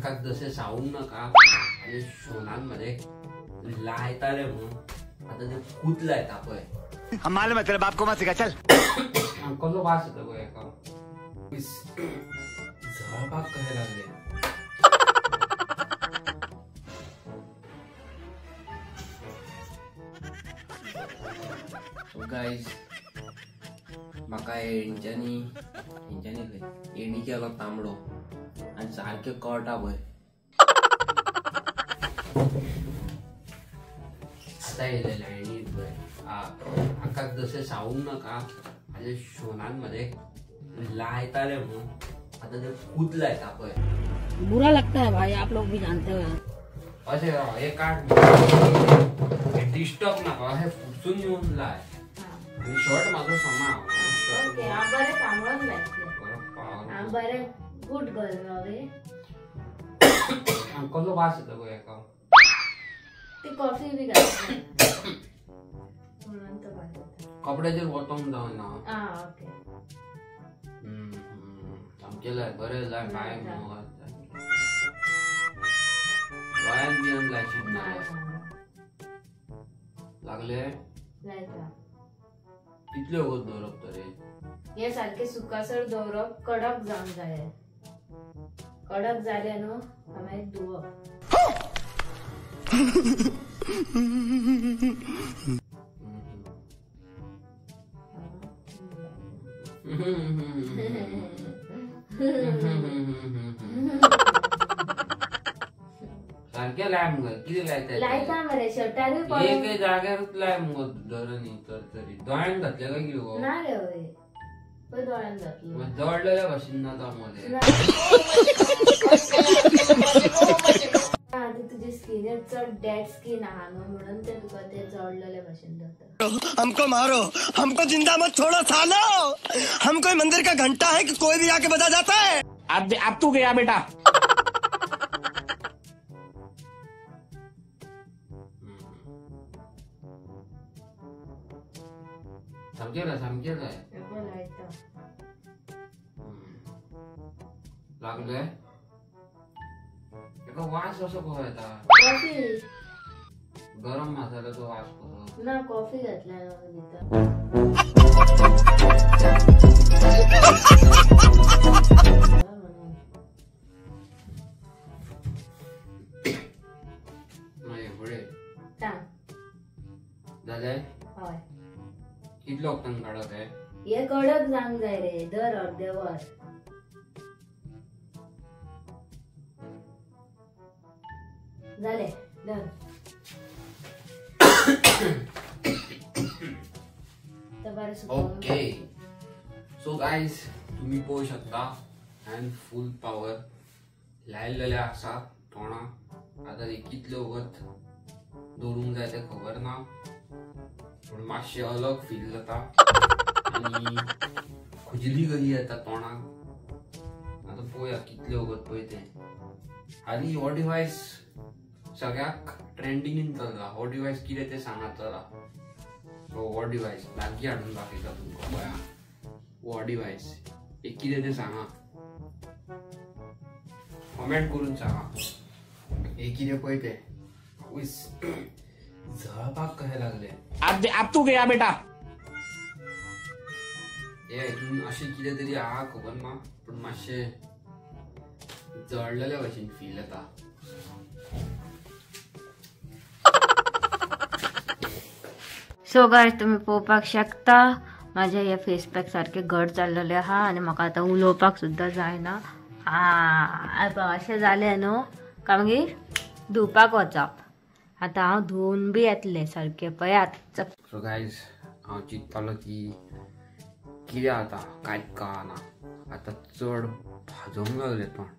आकाक जशें सावूंक नाका आनी शोनान मरे लायताले म्हणून आतां ते खूद लायता पळय. मालूम है तेरे बाप को मत सिखा, चल. कसलो वास येता पळय हेका, जळपाक कशें लागले. सो गायज म्हाका हेंच्यांनी हेंच्यांनी खंय हेणी केलो तांबडो आनी सारकें कळटा पळय. आतां येयलें लायणी पळय. आकाक जशें सावूंक नाका आनी शोनान मरे लायताले म्हणून आतां ते खूद लायता पळय. बुरा लगता है भाई, आप लोग भी जानते हो. अशें हे काड डिस्टर्ब नाका, अशें फुडसून येवन लाय. आनी शर्ट म्हाजो समा. बरें सांगून लायतलें. बरें गुड गर्ल न्हय. कसलो वास येता पळय हेका. ती कॉफी बी घातली म्हणून तो वास येता. कपड्याचेर वतोंक जायना. ओके. सामकें लाय, बरें लाय. काय दोळ्यान बियान लायशीत ना. लागले लायता. कितले वगत दवरप तरी हे सारकें सुकासर दवरप, कडक जावंक जाय. कडक जालें न्हू मागीर धुवप. सारकें लाय मुगो. कितें लायता लायता मरे शर्टारूय एक जाग्यारूच लाय मुगो धरून तर तरी. दोळ्यान घातले काय कितें गो? ना रे हय, पळय दोळ्यान घातलो. जळलेल्या भाशेन जाता मरे. तुजी स्किनर चड डेड स्किन आहा न्हू म्हणून ते तुका ते जळलेले भाशेन जाता. हमको मारो, हमको जिंदा मत छोड़ो सालो. हम कोई मंदिर का घंटा है कि कोई भी आके बजा जाता है. अब तू गया बेटा. सामकें लाय, सामकें लाय. लागले एका वास असो कसो येता? कॉफी. गरम मसाल्याचो वास कसो? ना कॉफी घातल्या भितर. मागीर फुडें जालें? हय. कितलो वखदान काडप हें? हे कडक जावंक जाय रे, दर अर्दे वर. जालें डन. ओके सो गायज तुम्ही पळोवंक शकता हांवें फूल पावर लायलेलें आसा तोंडाक. आतां ते कितले वगत दवरूंक जाय तें खबर ना, पूण मातशें अलग फील जाता आनी खुजली कशी येता तोंडाक. आतां पळोवया कितले वगत पळय तें. आनी हो डिवायस सगळ्याक ट्रेंडिंगीन चल्ला. हो डिवायस कितें तें सांगात चला. सो हो डिवायस लागीं हाडून दाखयता तुमकां. पळया हो डिवायस एक कितें तें सांगा, कमेंट करून सांगा हे कितें पळय तें. जळपाक कशें लागलें. अब तू गया बेटा. हे हितून अशें कितें तरी आहा खबर ना, पूण मातशें जळलेल्या भशेन फील येता. सो गायज तुमी पळोवपाक शकता म्हाजे हे फेस पॅक सारके घट जाल्लेले आहा आनी म्हाका आतां उलोवपाक सुद्दां जायना. अशें जालें न्हू काय मागीर धुवपाक वचप. आतां हांव धुवन बी येतलें सारकें पळयात. सो गायज हांव चिंततालो की कितें आतां कांयच कळना, आतां चड भाजोंक लागलें तोंड.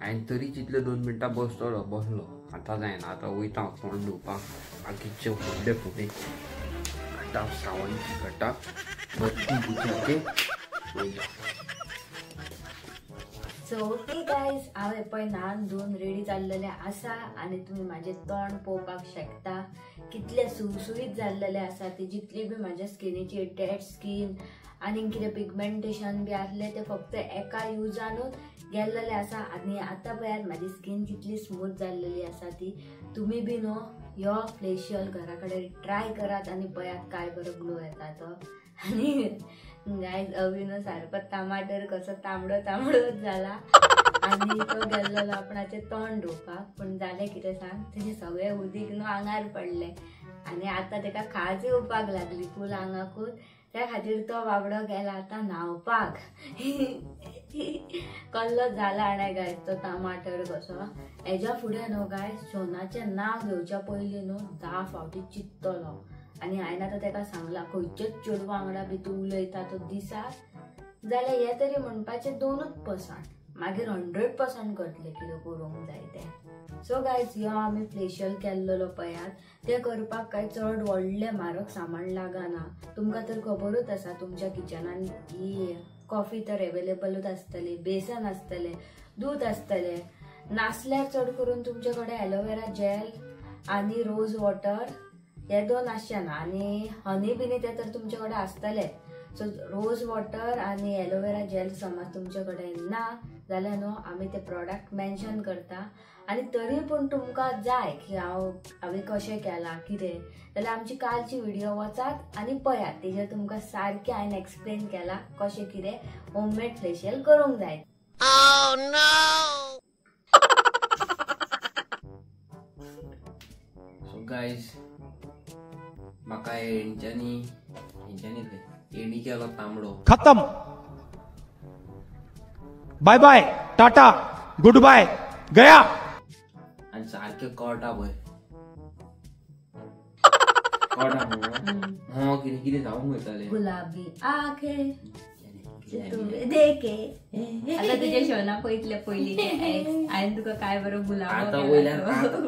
हांवें तरी चिंतलें 2 मिनटां बसतलो, बसलो. आतां जायना, आतां वयता हांव तोंड धुवपाक. बाकीचे व्हडले फुडें घटा श्रावणची घटा बत्ती बुजाके वयता. सो ओके गायज, हांव हें पळय न्हावन धुवन रेडी जाल्लेलें आसा आनी तुमी म्हाजें तोंड पळोवपाक शकता कितलें सुळसुळीत जाल्लेलें आसा. ती जितली बी म्हाज्या स्किनीची डेड स्कीन आनी कितें पिगमेंटेशन बी आसलें तें फक्त एका युजानूच गेल्लेले आसा आनी आतां पळयात म्हाजी स्कीन कितली स्मूथ जाल्लेली आसा ती. तुमी बी न्हू यो फेशियल घरा कडेन ट्राय करात आनी पळयात काय बरो ग्लो येता तो. आनी गायज अवी न्हू सारको टमाटर कसो तांबडो तांबडो जाला आनी तो गेल्लो आपणाचें तोंड धुवपाक, पूण जालें कितें सांग, तेजें सगळें उदीक न्हू आंगार पडलें आनी आतां तेका खाज येवपाक लागली फूल आंगाकूच. त्या खातीर तो बाबडो गेला आतां न्हांवपाक. कल्लो जाला आनी गायज तो टमाटर कसो. हेज्या फुडें न्हू गायज शोनाचें नांव घेवच्या पयलीं न्हू 10 फावटी चिंततलो. आनी हांवें आतां तेका सांगलां खंयच्याच चेडवा वांगडा बी तूं उलयता तो दिसाक जाल्यार हे तरी म्हणपाचें 2% मागीर 100% करतलें कितें करूंक जाय तें. सो गायज ह्यो आमी फेशियल केल्लो पळयात तें करपाक कांय चड व्हडलें म्हारग सामान लागना. तुमकां तर खबरूच आसा तुमच्या किचनान ही कॉफी तर एवेलेबलूच आसतली, बेसन आसतलें, दूद आसतलें, नासल्यार चड करून तुमचे कडेन एलोवेरा जेल आनी रोज वॉटर हे 2 आसचे ना, आनी हनी बिनी ते तर तुमचे कडेन आसतलें. सो रोज वॉटर आनी एलोवेरा जेल समज तुमचे कडेन ना जाल्यार न्हू आमी ते प्रोडक्ट मेन्शन करता. आनी तरी पूण तुमकां जाय की हांवें कशें केलां कितें जाल्यार आमची कालची व्हिडिओ वचात आनी पळयात, तेजेर तुमकां सारकें हांवें एक्सप्लेन केलां कशें कितें होममेड फेशियल करूंक जाय. सो गायज म्हाका हेंच्यांनी हेणी केलो तांबडो. खतम, bye bye, tata, good bye, Gaya. आनी सारकें कळटा पळय, कळटा न्हू कितें कितें जावंक वयतालें. गुलाबी आखे देखे आता तुझ्या शोना पळयतले पयलीं हांवें तुका काय बरो गुलाब आतां वयल्यान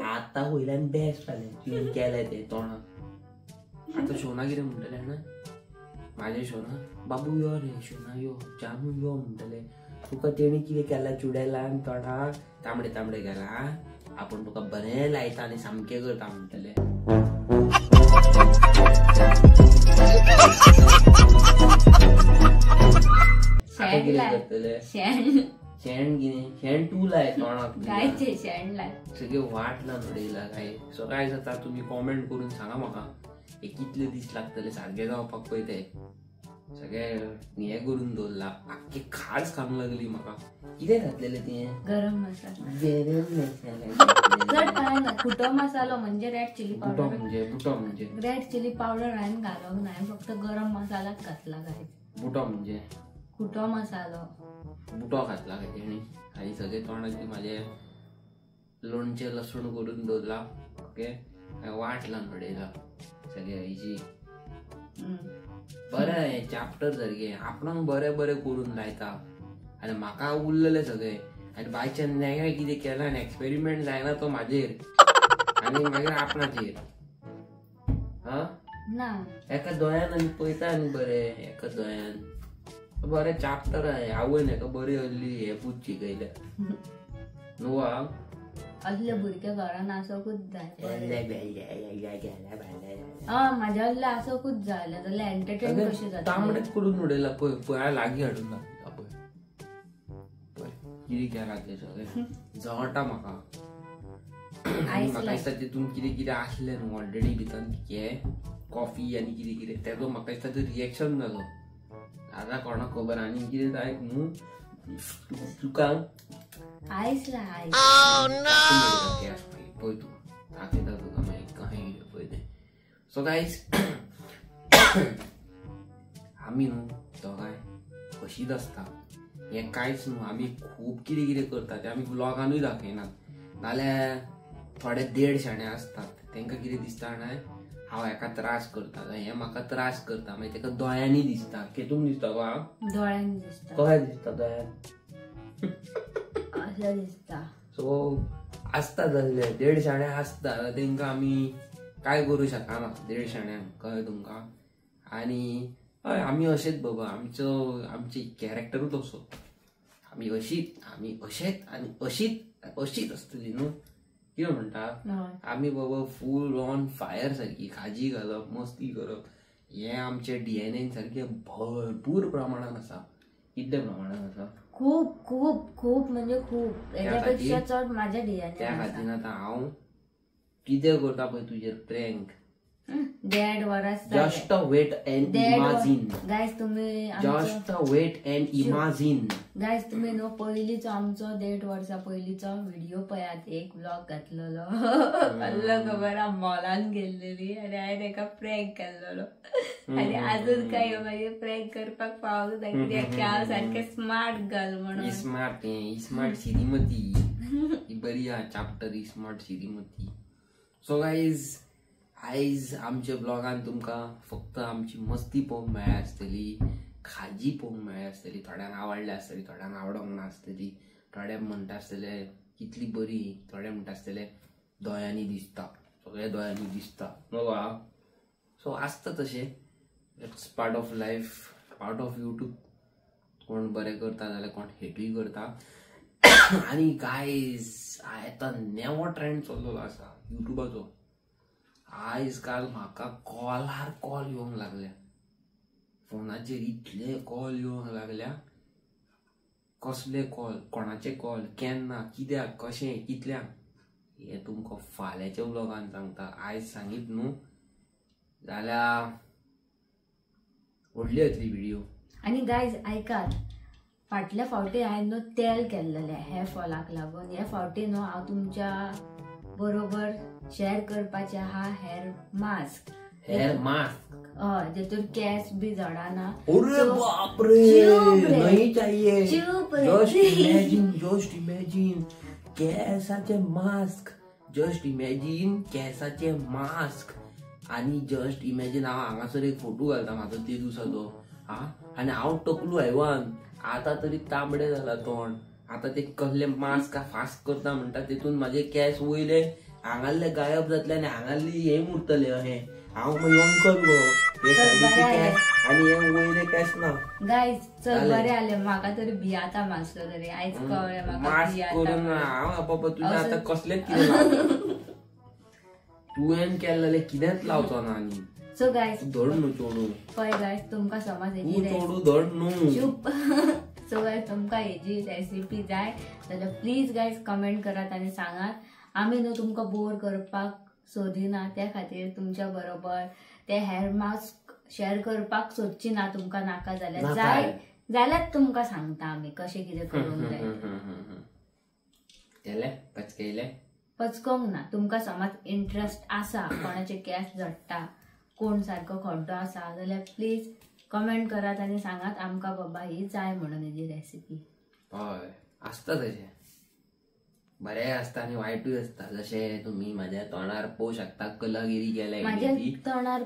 आतां वयल्यान बेस्ट जालें तुवें केलें तें तोंडाक. आतां शोना कितें म्हणटलें जाणा, म्हाजें शोना बाबू यो रे शोना यो जानू यो म्हणटलें, तुका तेणी कितें केलां चुडेलान तोंडाक तांबडे तांबडे केला, आपूण तुका बरें लायता आनी सामकें करता म्हणटलें. आतां कितें करतलें, शेण कितें शेण तूं लाय तोंडाक, शेण लाय सगळें वाट लावन उडयला काय. सो काय जाता तुमी कॉमेंट करून सांगा म्हाका हे कितले दीस लागतले सारकें जावपाक पळय ते सगळें हें करून दवरला, आख्खी खाज खावंक लागली म्हाका. कितें घातलेलें तुवें? गरम मसाला. गरम मसाला चड कांय ना, खुटो मसालो म्हणजे रेड चिली पावडर. बुटो म्हणजे बुटो म्हणजे रेड चिली पावडर हांवें घालूंक ना, हांवें फक्त गरम मसालाच घातला गायज. बुटो म्हणजे खुटो मसालो बुटो घातला काय तेणी आनी सगळें तोंडाक म्हाजें लोणचें लसूण करून दवरला. ओके, वाट लावन उडयला सगळें हेजी. बरें हें चॅप्टर सारकें आपणाक बरें बरें करून लायता आनी म्हाका उरलेलें सगळें, आनी बायच्यान नेगें कितें केलां आनी एक्सपेरिमेंट जायना तो म्हाजेर आनी मागीर आपणाचेर. हा ना एका दोळ्यान आनी पळयता आनी बरें एका दोळ्यान बरें चॅप्टर आहे. आवयन हेका बरी आहली हे पूत शिकयल्या न्हू. असले भुरगे घरान आसोकूच जाय. म्हाज्या असले आसोकूच जाय जाल्यार एंटरटेन कशें जाता. तांबडेच करून उडयला पळय पळय लागीं हाडून दाखयता पळय पळय कितें केलां तें सगळें जळटा म्हाका. आनी म्हाका दिसता तितून कितें कितें आसलें न्हू ऑलरेडी भितर हें कॉफी आनी कितें कितें तेजो म्हाका दिसता तो रिएक्शन जालो. आतां कोणाक खबर आनी कितें जाय न्हू तुका आयस लाय. पळय तूं दाखयता तुका मागीर कहें कितें पळय तें. सो गायज आमी न्हू दोगांय अशीच आसता, हें कांयच न्हू. आमी खूब कितें कितें करता तें आमी व्लॉगानूय दाखयनात, नाल्यार थोडे देड शाणे आसतात तांकां कितें दिसता जाणा, हांव हेका त्रास करता, हें म्हाका त्रास करता, मागीर ताका दोळ्यांनी दिसता. केतून दिसता गो? दोळ्यांनी दिसता. कशें दिसता दोळ्यान? अशें दिसता. सो आसता तसले देड शाणे आसता, तांकां आमी काय करूं शकना देड शाण्यांक, कळ्ळें तुमकां? आनी हय आमी अशेंच बाबा, आमचो आमची कॅरेक्टरूच असो, आमी अशीच आमी अशेंच आनी अशीच अशीच आसतली न्हू. कितें म्हणटा आमी बाबा फूल ऑन फायर सारकी खाजी घालप मस्ती करप हें आमच्या DNA सारकें भरपूर प्रमाणान आसा. कितले प्रमाणात आसा? खूप खूप खूप म्हणजे खूप, हेच्यापेक्षा चड माझ्या डीएनए. त्या खातीर आतां हांव कितें करता पळय तुजेर प्रँक. देड वरां just wait and imagine guys. तुम्ही just wait and imagine guys. तुम्ही न्हू पयलींचो आमचो 1.5 वर्सां पयलींचो व्हिडिओ पळयात, एक व्लॉग घातलेलो कल्लो खबर हांव मॉलान गेल्लेली आनी हांवें तेका प्रँक केल्लेलो आनी आजून काय मागीर प्रँक करपाक पावूंक ना कित्याक हांव सारकें स्मार्ट गर्ल म्हणून. स्मार्ट स्मार्ट श्रीमती ही बरी आहा चाप्टर स्मार्ट श्रीमती. सो गायज आयज आमच्या ब्लॉगान तुमकां फक्त आमची मस्ती पळोवंक मेळ्ळ्या आसतली, खाजी पळोवंक मेळ्ळ्या आसतली, थोड्यांक आवडल्या आसतली, थोड्यांक आवडोंक ना आसतली, थोडे म्हणटा आसतले कितली बरी, थोडे म्हणटा आसतले दोळ्यांनी दिसता, सगळे दोळ्यांनी दिसता न्हू. सो आसता तशें, it's part of life, part of YouTube. कोण बरें करता जाल्यार कोण हेटूय करता. आनी गायज आतां नेवो ट्रेंड चल्लेलो आसा युट्यूबाचो. आयज काल म्हाका कॉलार कॉल येवंक लागल्या, फोनाचेर इतले कॉल येवंक लागल्या. कसले कॉल, कोणाचे कॉल, केन्ना, कित्याक, कशें, कितल्यांक, हें तुमकां फाल्यांच्या व्लॉगान सांगता. आयज सांगीत न्हू जाल्यार व्हडली येतली व्हिडिओ. आनी गायज आयकात, फाटल्या फावटी हांवें न्हू तेल केल्लेलें हेर फॉलाक लागून, हे फावटी न्हू हांव तुमच्या बरोबर शेअर करपाचे आहा हेअर मास्क. हेअर मास्क हय, जेतून केंस बी जडना. अरे बाप रे, नहीं चाहिए. जस्ट इमेजिन, जस्ट इमेजिन केसाचे मास्क, जस्ट इमेजिन केसाचे मास्क. आनी जस्ट इमेजिन हांव हांगासर एक फोटो घालता म्हाजो ते दिसाचो. हा, आनी हांव टकलू हैवान, आतां तरी तांबडे जाला तोंड. आतां ते कसले मास्क फास्ट करता म्हणटा तेतून म्हाजे केंस वयले हांगासले गायब जातले आनी हांगासले हें उरतले. अहें हांव मागीर अंकल गो, हे सायडीचे केंस आनी हे वयले केंस ना. गायज चल बरें जालें, म्हाका तरी भियाता मातसो तरी आयज कळ्ळें म्हाका. मास्क करून हांव बाबा तुजें आतां कसलेंच कितें लावचो, तुवें केलें जाल्यार कितेंच लावचो ना. आनी सो गायज धड न्हू चोडू, पळय गायज तुमकां समज तूं चोडू धड न्हू. चूप. सो गायज तुमकां हेजी रेसिपी जाय जाल्यार प्लीज गायज कमेंट करात आनी सांगात. आमी न्हू तुमकां बोर करपाक सोदिना, त्या खातीर तुमच्या बरोबर ते हेअर मास्क शेअर करपाक सोदची ना. तुमकां नाका जाल्यार जाय जाल्यार तुमकां सांगता आमी कशें कितें करूंक जाय. पचकयलें पचकोंक ना. तुमकां समज इंट्रस्ट आसा, कोणाचे केंस झडटा, कोण सारको खड्डो आसा जाल्यार प्लीज कमेंट करात आनी सांगात आमकां बाबा ही जाय म्हणून हेजी रेसिपी. हय आसता तशें, बरें आसता आनी वायटूय आसता. जशें तुमी म्हाज्या तोंडार पळोवंक शकता, कलागिरी केल्या म्हाज्या तोंडार.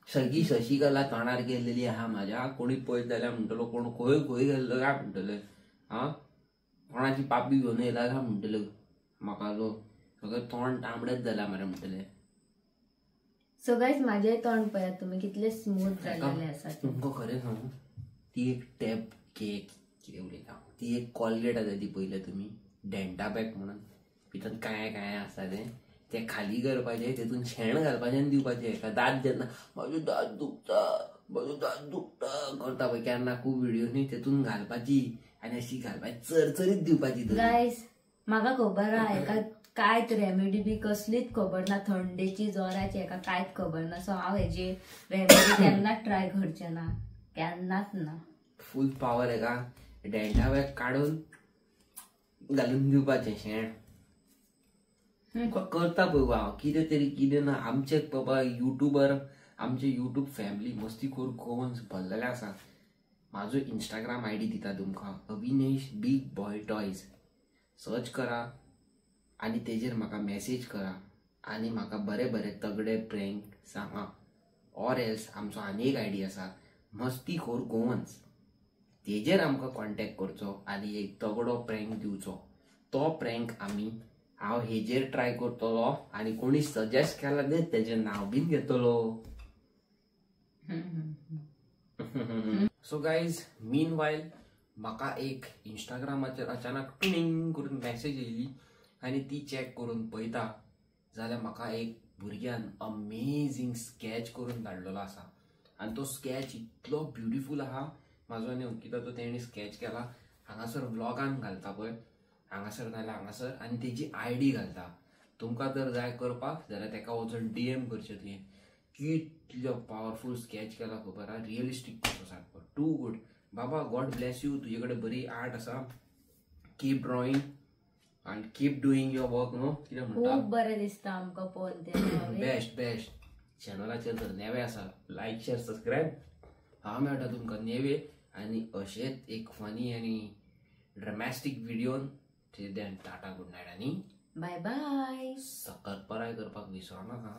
सगळी शशिकला तोंडार केल्लेली आहा म्हाज्या. कोणी पळयत जाल्यार म्हणटलो कोण खंय खंय गेल्लो काय म्हणटले, आं कोणाची पापी घेवन येयला काय म्हणटले म्हाका. लोक सगळें तोंड तांबडेच जालां मरे म्हणटले. सो गायज म्हाजें तोंड पळयात तुमी कितले स्मूथ जाल्लेलें आसा. तुमकां खरें सांगू, ती एक टॅब केक कितें उलयता, ती एक कॉलगेट आसा ती पळयल्या तुमी, डेंटा पॅक म्हणून, भितर कांय कांय आसा तें, तें खाली करपाचें, तेतून शेण घालपाचें आनी दिवपाचें हेका. दांत जेन्ना म्हाजो दांत दुखता, म्हाजो दांत दुखता करता पळय केन्ना खूब व्हिडियो न्ही, तेतून घालपाची आनी अशी घालपाची चरचरीत दिवपाची. गायज म्हाका खबर आहा हेका कांयच रेमेडी बी कसलीच खबर ना, थंडेची जोराची हेका कांयच खबर ना. सो हांव हेजी रेमेडी केन्नाच ट्राय करचें ना, केन्नाच ना. फूल पावर हेका डेंटा पॅक काडून घालून दिवपाचें शेण. करता पळय हांव कितें तरी कितें ना. आमचे बाबा युट्यूबर, आमचे युट्यूब फॅमिली मस्तीखोर गोवन्स भरलेले आसा. म्हाजो इंस्टाग्राम आयडी दिता तुमकां, Avinesh big boy toys, search करा आनी तेजेर म्हाका मॅसेज करा आनी म्हाका बरे बरे तगडे प्रँक सांगा. ऑर एल्स आमचो आनी एक आयडी आसा मस्तीखोर गोवन्स, तेजेर आमकां कॉन्टेक्ट करचो आनी एक तगडो प्रँक दिवचो. तो प्रँक आमी हांव हेजेर ट्राय करतलो आनी कोणी सजेस्ट केला तेजें नांव बीन घेतलो. सो गायज मीन वायल म्हाका एक इंस्टाग्रामाचेर अचानक टिंग करून मॅसेज येयली आनी ती चॅक करून पळयता जाल्यार म्हाका एक भुरग्यान अमेझींग स्कॅच करून धाडलेलो आसा आनी तो स्कॅच इतलो ब्युटिफूल आहा म्हाजो आनी अंकिताचो तेणी स्कॅच केला. हांगासर व्लॉगान घालता पळय, हांगासर नाल्यार हांगासर, आनी तेजी आयडी घालता. तुमकां जर जाय करपाक जाल्यार तेका वचून डीएम करचें तुवें. कितलो पावरफूल स्कॅच केला खबर आहा, रियलिस्टीक कसो सारको, टू गूड बाबा. गॉड ब्लेस you, तुजे कडेन बरी आर्ट आसा. Keep drawing and keep doing your work न्हू, कितें म्हणटा? खूब बरें दिसता आमकां पळोवन तें. Best best. चॅनलाचेर जर नवे आसा, लायक शेअर सबस्क्रायब. हांव मेळटा तुमकां नेवे आनी अशेंच एक फनी आनी ड्रमॅस्टीक व्हिडियोन. Till then tata, good night आनी बाय बाय. सकरपराय करपाक विसरो नाका.